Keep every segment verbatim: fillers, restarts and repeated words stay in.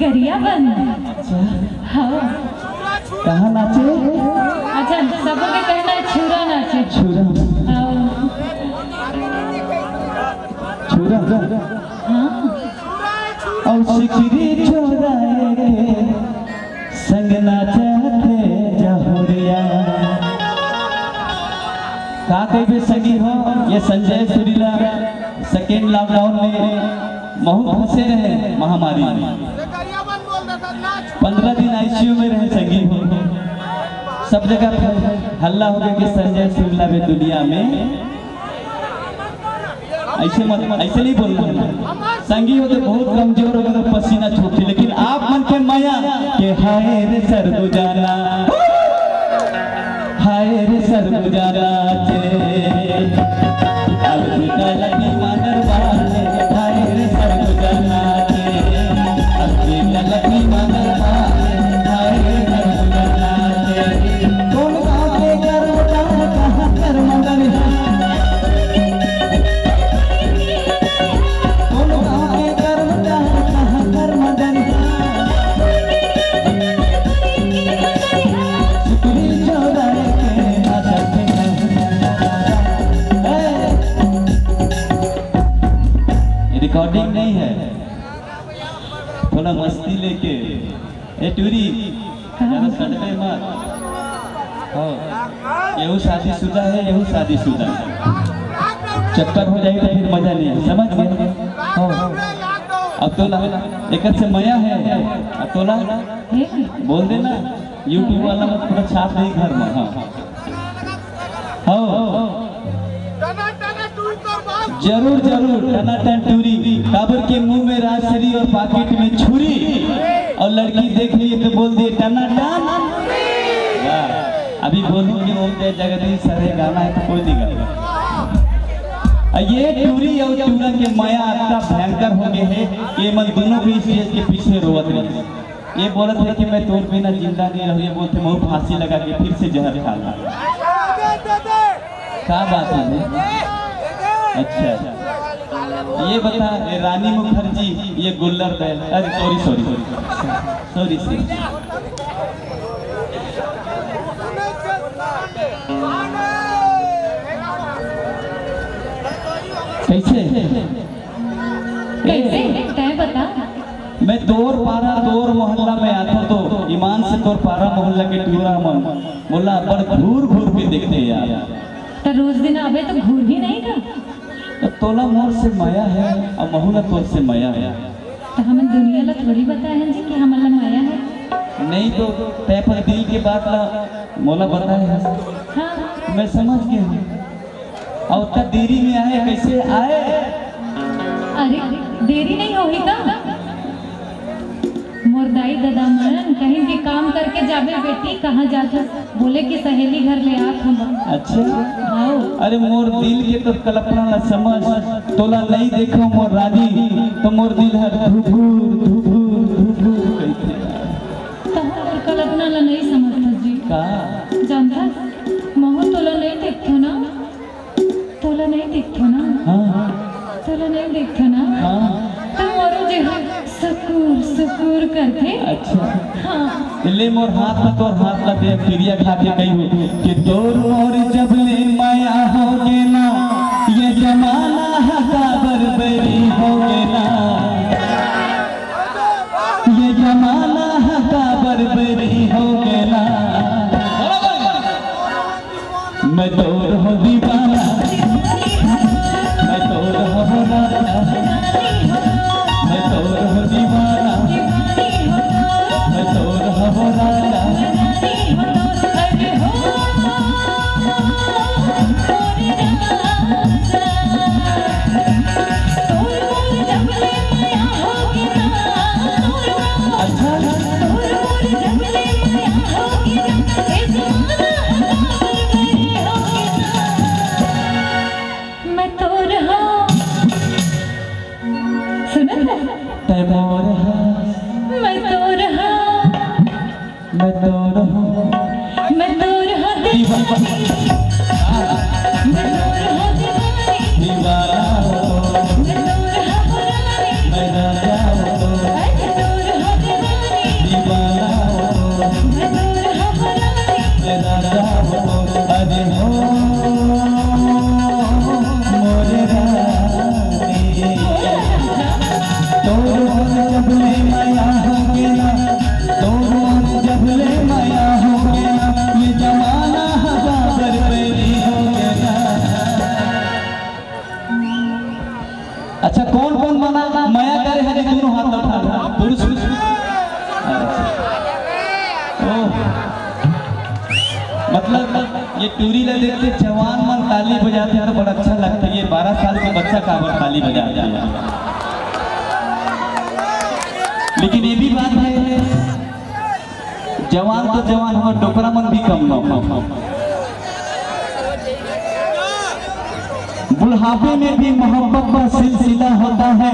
करिया बन। अच्छा। हाँ। कहाँ नाचे? अच्छा, सबो के कहना है छुरा नाचे। छुरा। हाँ। छुरा। हाँ। अउ सिकरी छोरा के संग नाचत हे जहुरिया। का कहिबे संगी हो, ये संजय सुरीला second lockdown में महू फंसे रहे महामारी में। पंद्रह दिन आईसीयू में रहे संगी हो। सब जगह हल्ला हो गया कि संजय सुरीला भी दुनिया में ऐसे मत, ऐसे नहीं बोलना है। संगी हो तो बहुत कमजोर हो गए तो पसीना छूटथे, लेकिन आप मन के मया के हाय रे सरगुजाना, हाय रे सरगुजाना चे, अलगुजा लगी मानर बाले, हाय रे सरगुजाना चे, अलगुजा लगी मानर बाले, हाय रे सरगुजाना चे। कौन गाँव के करवटा कहाँ कर मदन रिकॉर्डिंग नहीं है, थोड़ा मस्ती लेके। ए टूरी, ज्यादा सटबे मत। हाँ, यहू शादीशुदा है, यहू शादीशुदा है। चक्कर हो जाए तो फिर मजा नहीं है, समझ गए? हाँ। अब तोला, एक से मया है, अब तोला बोल देना, YouTube वाला मत पूरा छाप नहीं घर में। हाँ। हाँ। जरूर, जरूर, टनाटन टूरी, काबर के मुंह में राजश्री और पाकिट में छुरी, और लड़की देख लिए तो बोल दिए टनाटन। वाह, अभी बोलूं कि ओम जय जगदीश सर, ये गाना है तो कोई नहीं गाएगा। और ये टूरी और टूरा के मया अतना भयंकर हो गए है कि ये मन दोनों भी स्टेज के पीछे रोवत रहे। ये बोलत है कि मैं तोर बिना जिंदा नहीं रहूं, ये बोलते मैं फांसी लगा के फिर से जहर खा लूं। का बात है? अच्छा, ये बता, ये रानी मुखर्जी, ये गुल्लर बैल, अरे सॉरी, सॉरी, सॉरी, सॉरी। कैसे? कैसे? तय बता। मैं तोर पारा, तोर मोहल्ला में आता तो ईमान से तोर पारा मोहल्ला के टूरा मन मोला अब्बड़ घूर घूर के देखते यार। तो रोज दिन आबे तो घूर ही नहीं का? तो तोला मोर से मया है, अब महू ला तोर से मया है। तो हमन दुनिया ला थोड़ी बताए हैं जी कि हमन ला मया है। नहीं तो तय अपन दिल के बात ला मोला बताए है। हाँ। मैं समझ गया हूँ। और उतना देरी में आए, कैसे आए? अरे, देरी नहीं होही का? मोर दाई ददा मन कहीं भी काम करके जाबे बेटी, कहाँ जाथस? बोले कि सहेली घर ले आत हूँ। अच्छा। हाँ। अरे मोर दिल के तो कल्पना ला समझ, तोला नहीं देखो मोर रानी, तो मोर दिल हर धुबुर, धुबुर, धुबुर कहिथे। तो मोर कल्पना ला नहीं समझथस जी। का? जानथस, महू तोला नहीं देखथो ना। तोला नहीं दिखथो ना? हाँ। तोला नहीं दिखथो ना? हाँ। तो मोरो जे हो सुकुर सुकुर करथे। अच्छा। हाँ। ले मोर हाथ ला, तोर हाथ ला दे, पिरिया खा के कही हो कि तोर मोर जब ले माया हो गे ना, ये जमाना हका बरबरी हो गे ना, ये जमाना हका बरबरी हो गे ना। मैं तोर हो दीवाना, मैं तोर हो राजा, मैं तोर हो दीवाना, मैं तोर हो राजा। ये टूरी ला देख के जवान मन ताली बजाथे, तो बड़ा अच्छा लगथे। ये बारह साल के बच्चा काबर ताली बजाथे? लेकिन ये भी बात है, जवान तो जवान, हमर डोकरा मन भी कम नोहे। बुढ़ापे में भी मोहब्बत का सिलसिला होता है।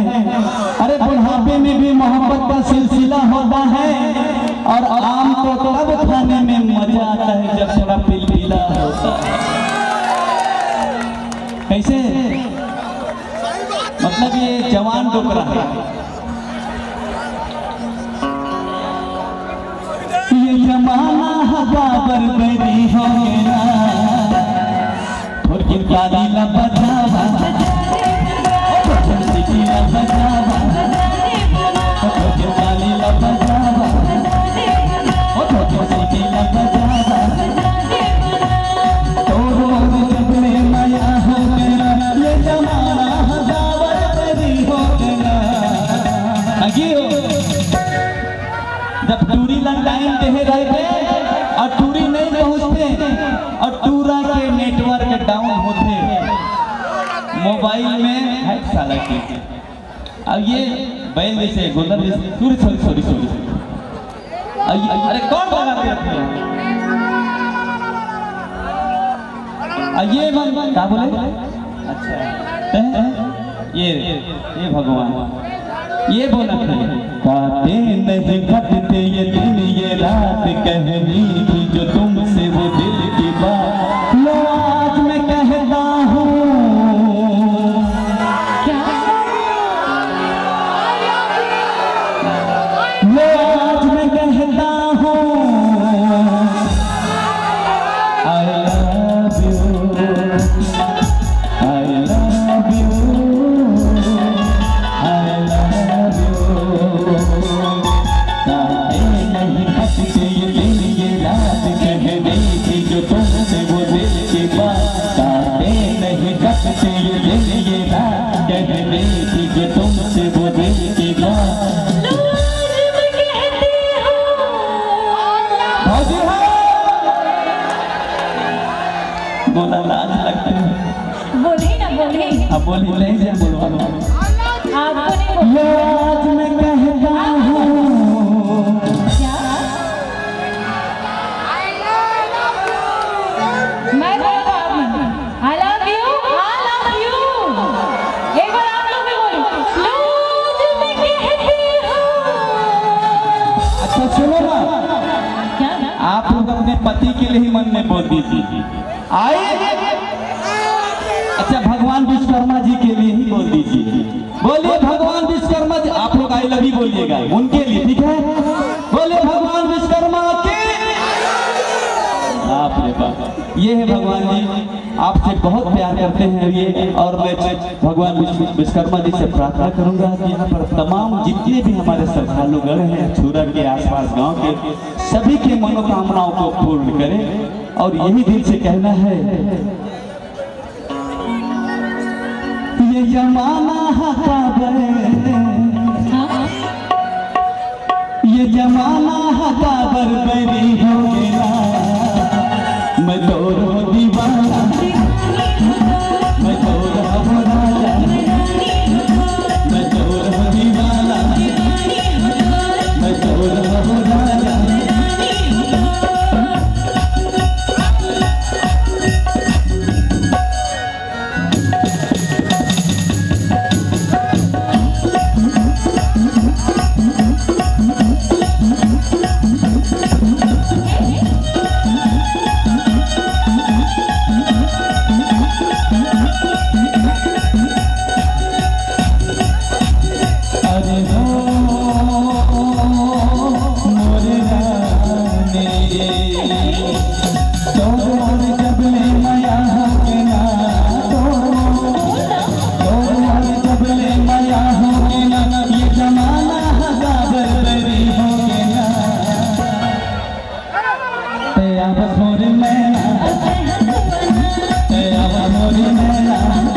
अरे, बुढ़ापे में भी मोहब्बत का सिलसिला होता है। और आम को तब खाने में मजा आता है, जब थोड़ा पिलपिला होता है। कैसे? मतलब, ये जवान डोकरा है। ये जमाना ह काबर बैरी हो गे ना, थोरकिन ताली ला बजावा, ओ थोरकिन सीटी ला बजावा, ओ थोरकिन ताली ला बजावा, ओ थोरकिन सीटी ला बजावा। तोर मोर जब ले मया हो गे ना, ये जमाना ह काबर बैरी हो गे ना। अगी हो। जब टूरी ला टाइम देहे रहिथे अउ टूरी नइ पहुंचथे अउ टूरा के नेटवर्क डाउन होथे, मोबाइल में है साला के। अब ये बैल जैसे, गोदर जैसे, सॉरी, सॉरी, सॉरी, सॉरी। अब ये, अरे, कौन लगा के रखे हैं? आ, ये मन का बोले? अच्छा, तैं? ये, ये भगवान, ये बोलत हे, काटे नहीं कटते ये दिन ये रात, कहनी थी जो तुमसे वो दिल की बात, लो आज मैं कहता हूँ। क्या? लो आज मैं कहता हूँ, I love you, I love you, I love you। काटे नहीं कटते ये दिन ये रात, कहनी थी जो तुमसे वो दिल की बात। काटे नहीं कटते ये दिन ये रात, कहनी थी जो तुमसे वो दिल की बात। भौजी हो। बोला, लाज लगते हैं। बोली ना, बोली। अब बोली, नहीं से बोलो। आपको नहीं बोली। ये आज मैं कहता हूँ। क्या? मैं बोलता हूँ। I love you, I love you। एक बार आप लोग भी बोलो। लो, दिल में कहती हूँ। अच्छा, सुनो ना। क्या? आप लोग अपने पति के लिए ही मन में बोल दीजिए। आई? अच्छा, भगवान विश्वकर्मा जी के लिए ही बोल दीजिए। बोलिए भगवान विश्वकर्मा जी, आप लोग I love you बोलिएगा उनके लिए, ठीक है? बोलिए भगवान विश्वकर्मा की। बाप रे बाप, ये है भगवान जी, आपसे बहुत प्यार करते हैं ये। और मैं भगवान विश्व-, विश्वकर्मा जी से प्रार्थना करूंगा कि यहाँ पर तमाम जितने भी हमारे श्रद्धालुगण हैं, छुरा के आसपास गांव के, सभी की मनोकामनाओं को पूर्ण करें। और यही दिल से कहना है, ये जमाना ह काबर, ये जमाना ह काबर बैरी हो गे ना। मैं तोरो दीवाना, मैं तोरो राजा, मैं तोरो दीवाना, मैं तोरो राजा। अरे हो मोरे रानी, तोर मोर जब ले मया हो गे ना, तोर मोर, तोर मोर जब ले मया हो गे ना, ये जमाना ह काबर बैरी हो गे ना। तैं आवा मोरे मैना, तैं आवा मोरे मैना।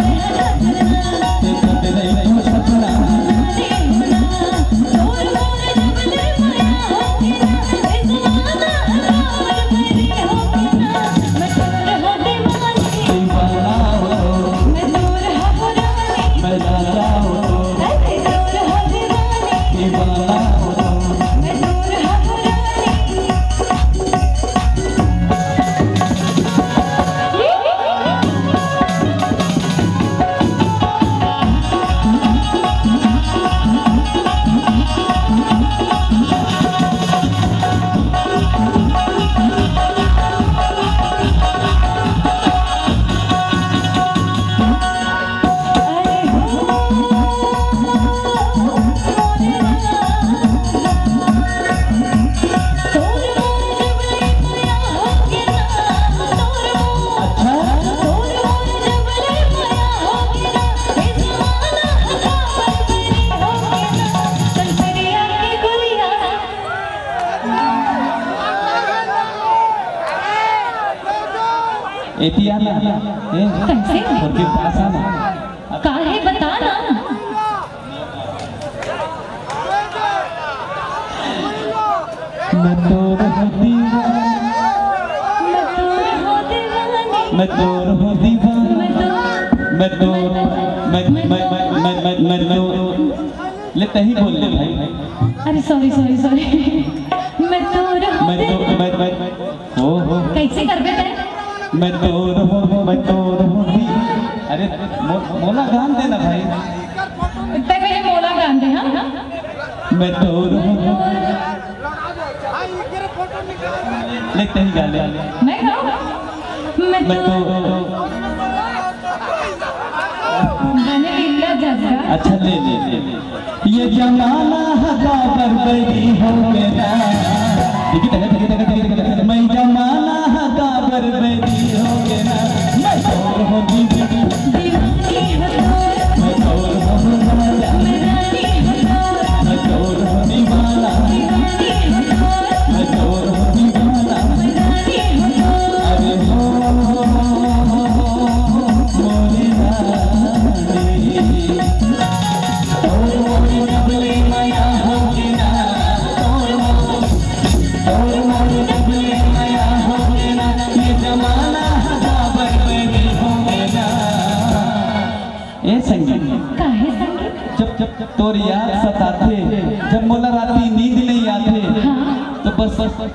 एती आना। ए, कैसे? उनके पास आना। का हे, बता ना। मैं तोर हो दीवाना। मैं तोर हो दीवाना। मैं तोर हो दीवाना। मैं तोर, मैं, मैं, मैं, मैं, मैं, मैं तोर। ले, तहीं बोल ले भाई। अरे sorry, sorry, sorry। मैं तोर हो मैं तो, दीवाना। मैं, मैं, ओ हो। कैसे करबे तैं? मैं तोर हो, मैं तोर हो दी। अरे मो-, मोला गान देना भाई। तैं पहले मोला गान दे, हाँ? मैं तोर हो। ले, तहीं गा ले। मैं गाऊँ? मैं मैं तो तोर। बने बिल्ला जज्जा। अच्छा, ले, ले, ले, ले। ये जमाना ह काबर बैरी हो गे ना। देखी, देखी, देखी, देखी, देखी, देखी। मैं जमाना ह काबर बैरी हो गे ना। मैं तोर हो दीवानी। दीवानी हो तोर। मैं तोर हो दीवाना। मैं रानी हो तोर। मैं तोर हो दीवाना। दीवानी हो तोर। मैं तोर हो दीवाना। मैं रानी हो तोर। अरे हो, मोरे रानी। ए संगी, काहे संगी? जब, जब, जब तोर याद सताथे, जब मोला राती नींद नइ आथे, हाँ। तो बस, बस, बस,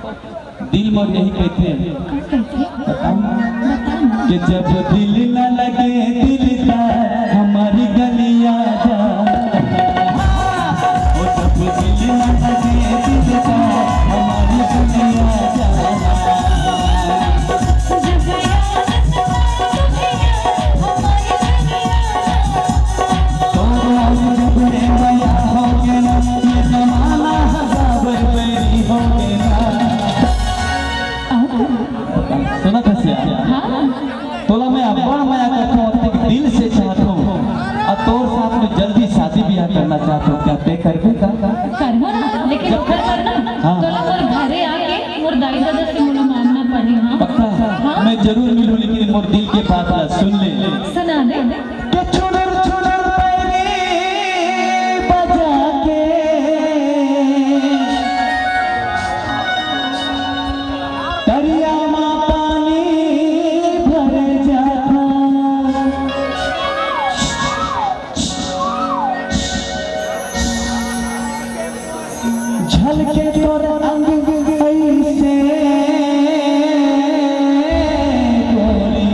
दिल मोर यही कहिथे। का कहिथे? बताओ ना। बता ना। कि जब दिल न लगे दिलदार, हमारी गलियाँ जा। ओ जब दिल न लगे दिलदार, हमारी गलियाँ जा। जब याद सताए तुझे यार, हमारी गलियाँ जा। तोर जब रे मया हो गे ना, ये जमाना ह काबर बैरी हो गे ना। सुनत हस यार? हाँ। तोला मैं अब्बड़ मया करथों, अतेक दिल से चाहथों, अउ तोर साथ में जल्दी शादी ब्याह करना चाहथों। का तैं करबे का? करहूँ ना, लेकिन ओकर बर ना, हाँ। तोला मोर घरे आके मोर दाई ददा से मोला मांगना पड़ही, हाँ? पक्का? हाँ। मैं जरूर मिलहूँ, लेकिन मोर दिल के बात ला सुन ले। सुना दे। के छुड़ुर छुड़ुर पैरी बजा के तरिया मा पानी भर जाता। झलके तोर अंग अइसे गोरी,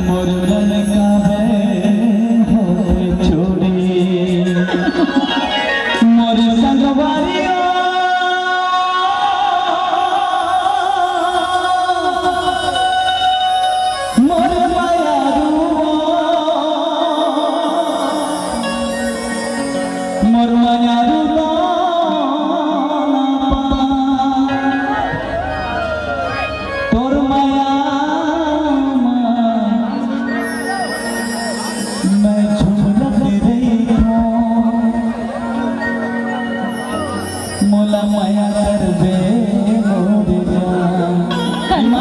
मोर मन काबर होए चोरी। मोर संगवारी ओ, मोर मयारू ओ, मोर मयारू दाना पा, तोर मया मा मैं